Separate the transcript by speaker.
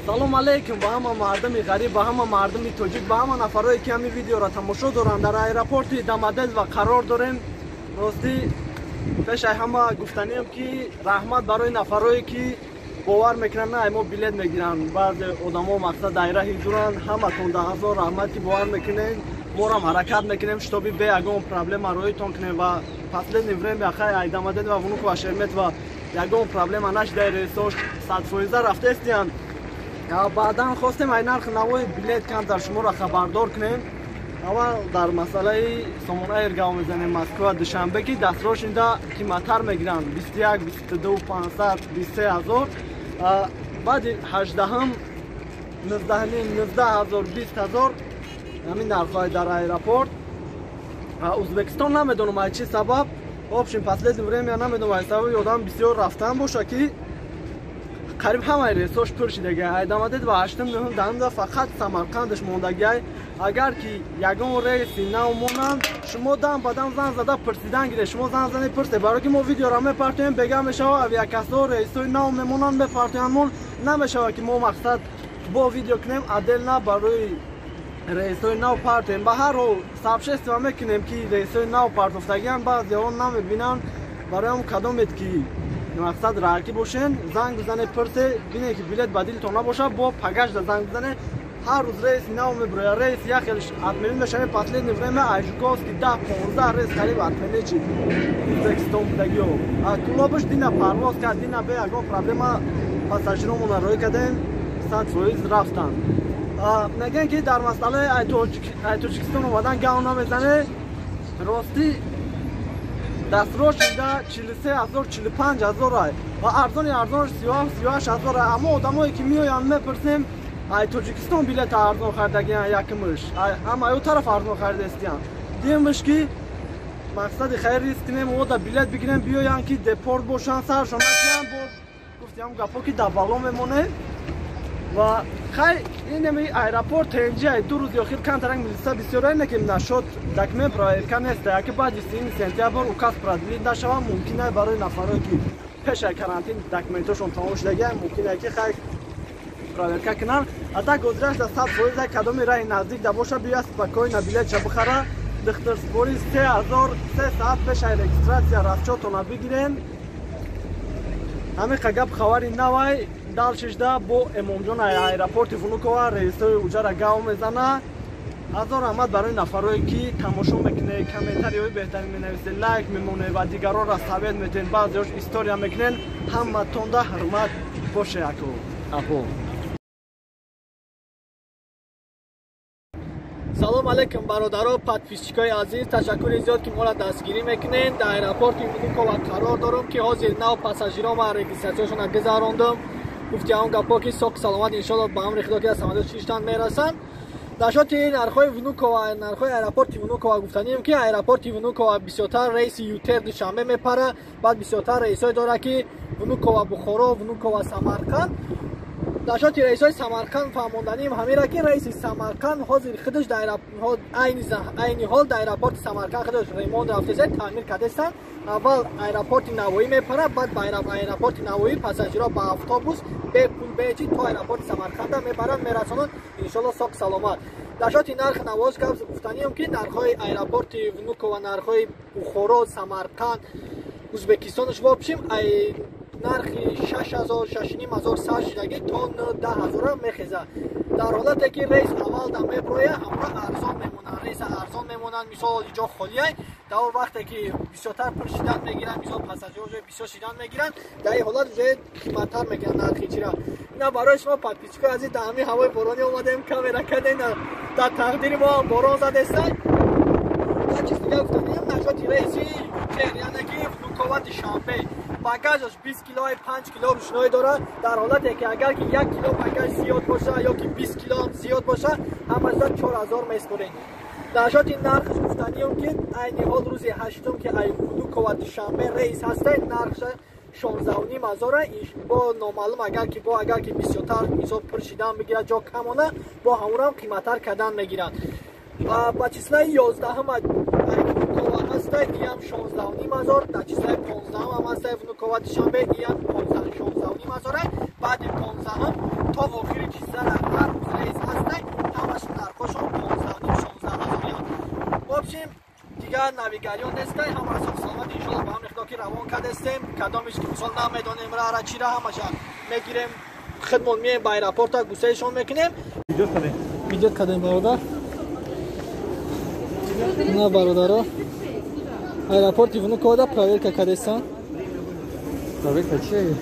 Speaker 1: Салом алейкум ба ҳама мардуми ғариб, ба ҳама мардуми тоҷик, ба ҳама нафарое ки ҳамин видеоро тамошо доранд. Дар аэропорти Домодедово қарор дорем. Ростӣ пешай ҳама гуфтанием ки раҳмат барои нафарое ки бовар мекунанд, на мо билет мегиранд. Баъзе одамо мақсад дар раҳи дуранд. Ҳаматон да ҳазор раҳмат ки бовар мекунед. Морам ҳаракат мекунем, шитоби бе ягон проблема роитон кунем ва последнее время хай ай Домодедово, Внуково, Шереметьево ягон проблема нашидаи, рейсош 100% рафтестиянд. Баъдан хостем ай нархи навои билет камтар шуморо хабардор кунем. Аввал дар масъалаи Сомон Эйр гап мезанем. Москва Душанбе ки дастрошинда қиматтар мегиранд, 21, 22 500, 23 ҳазор. Баъди 18-м 19, 19 ҳазор, 20 ҳазор ҳамин нархҳои дар аэропорт. Узбекистон намедонам ай чӣ сабаб, в общем последнее время намедонам ай сабаби одам бисёр рафтан боша ки қариб ҳамаи рейсош пур шидагиай. Ай Домодедово 8-м, 9-м, 10-м фақат Самарқандаш мондагиай. Агар ки ягон рейси нав монанд, шумо дам ба дам занг зада пурсидан гиред. Шумо занг занед, пурсед, барое ки мо видеоро мепартоем, бега мешава авиакассо рейсҳои нав мемонанд, мепартоянд. Намешава ки мо мақсад бо видео кунем отдельно барои рейсҳои нав партоем. Ба ҳар ҳол сообщество мекунем ки рейсҳои нав партофтагианд, баъзеҳо намебинанд. Барои ҳам кадомед ки мақсад раҳакӣ бошен, занг бизанед, пурсе, бинед ки билет ба дилтон набошад, бо пагашда занг бизанед. Ҳар рӯз рейси нав мебирояд, рейс як хелш отменить мешавад. Последнее время ай Жуковский 10-15 рейс қариб отменить шид Ӯзбекистон будагиё. Кулобаш дина парвоз кард, дина бе ягон проблема пассажиромона роӣ кардем, 100% рафтанд. Мегӯянд ки дар масъалаи ай Тоҷикистон омадан гав намезане. Ростӣ дастрошида 43 ҳазор, 45 ҳазор ай ва арзони арзонаш 37, 38 ҳазор ай. Аммо одамое ки меоянд, мепурсем, ай Тоҷикистон билета арзон харидагиян якмиш, ҳама ё тараф арзон харидаистиянд. Дуюмиш ки мақсади хайр риск кунем, ода билет бигирем, биёянд ки депорт бошанд, саршон накунанд. Бо гуфтиам гапҳо ки дар бало мемонем. Ва хай инами аэропорт тенҷи ай ду рӯзи охир камтаранг милиса бисёр не ки нашод документ проверка неста. Яки баъди 30 сентябр указ продлить нашава, мумкин ай барои нафарое ки пешай карантин документошон тамом шудагиай, мумкин ай ки хай проверка кунанд. А так ҳозираш да 100% ай кадоми раҳи наздик да боша, бия спокойно билетша бихара. Духтурсупорӣ 3000, се саат пешай регистрация расчётона бигирен. Ҳамин гап хабари навай. Дальшешда бо Эмомҷон аэропорти Внуково рейсҳои уҷара гав мезана. Ҳазор раҳмат барои нафарое ки тамошо мекунед, комментариҳои беҳтарин менависед, лайк мемонед ва дигаронро совет метиҳед, баъзеҳош история мекунед. Ҳаматонда ҳурмат боше аку апо.
Speaker 2: Салом алейкум бародаро, подписчикои азиз, ташаккури зиёд ки моро дастгирӣ мекунед. Дар аэропорти Внуково қарор дорам ки ҳозир нав пассажирон ва регистратсияшонро гузарондам. Гуфти он гапҳо ки соқ саломат, иншоалло ба амри худо ки аз самолёт шиштан мерасанд. Дар шоти нархҳои Внуково, нархҳои аэропорти Внуково гуфтанием ки аэропорти Внуково бисёртар рейси Ютер Душанбе мепара, баъд бисёртар рейсҳое дорад ки Внуково Бухоро, Внуково Самарқанд. Дар шоти рейсҳои Самарқанд фаҳмонданием ҳамира ки рейси Самарқанд ҳозир худаш айни ҳол дар аэропорти Самарқанд худаш ремонт рафтеса, таъмир кардестанд. Аввал аэропорти Навоӣ мепарад, баъд ба аэропорти Навоӣ пассажирҳо ба автобус бепул бечи то аэропорти Самарқанда мебаранд, мерасонанд, иншоалло соқ саломат. Дар шоти нарх навоз гап гуфтанием ки нархҳои аэропорти Внуково, нархҳои Бухоро, Самарқанд, Ӯзбекистонаш вообщем ай нархи 6000, 6500 сар шудагӣ то 10 000 мехезад. Дар ҳолате ки рейс аввал да меброя, ҳамра арзон мемонанд, рейса арзон мемонанд. Мисол иҷо холиай, дар он вақте ки бисёртар пур шидан мегиранд, мисол пассажирҳо ҷои бисёр шидан мегиранд, дар ин ҳолат уже қиматтар мегиранд нархи чира. Ина барои шумо подписчикои азиз, дар ҳамин ҳавои боронӣ омадем, камера кардем, дар тақдири мо ҳам борон задестай. Як чиз дига гуфтанием нашоти рейси Ютер, яъне ки Внуково Душанбе, багажаш 20 кило, 5 кило рӯшноӣ дорад. Дар ҳолате ки агар ки 1 кило багаж зиёд боша ё ки 20 кило зиёд боша, ҳамаҷода 4000 меспоред. Дар шоти нархш гуфтанием ки айни ҳол рӯзи 8-ум ки ай Внуково Душанбе рейс ҳастай, нархша 16,5 ҳазора. Бо номаълум, агар ки бо агар ки бисёртар мисол пур шидан бигирад, ҷо камона, бо ҳамонам қиматтар кардан мегиранд. Ба числаи 11-ум Внуково ҳастай, иам 16,5 ҳазор. Дар числаи 15-ум ҳам ҳастай Внуково Душанбе, иам 16,5 ҳазора. Баъди 15-ум то охири числа. Дигар навигариён нестай, ҳамаро соҳ саломат иншоалло ба ҳамри Худо ки равон кардестем. Кадомиш ки мисол намедонем рара чира, ҳамаша мегирем, худмон мием ба аэропорта, гусеишон мекунем. Видео кардем, бародар. На, бародаро, аэропорти Внуковода проверка кардестан.
Speaker 1: Проверка чи?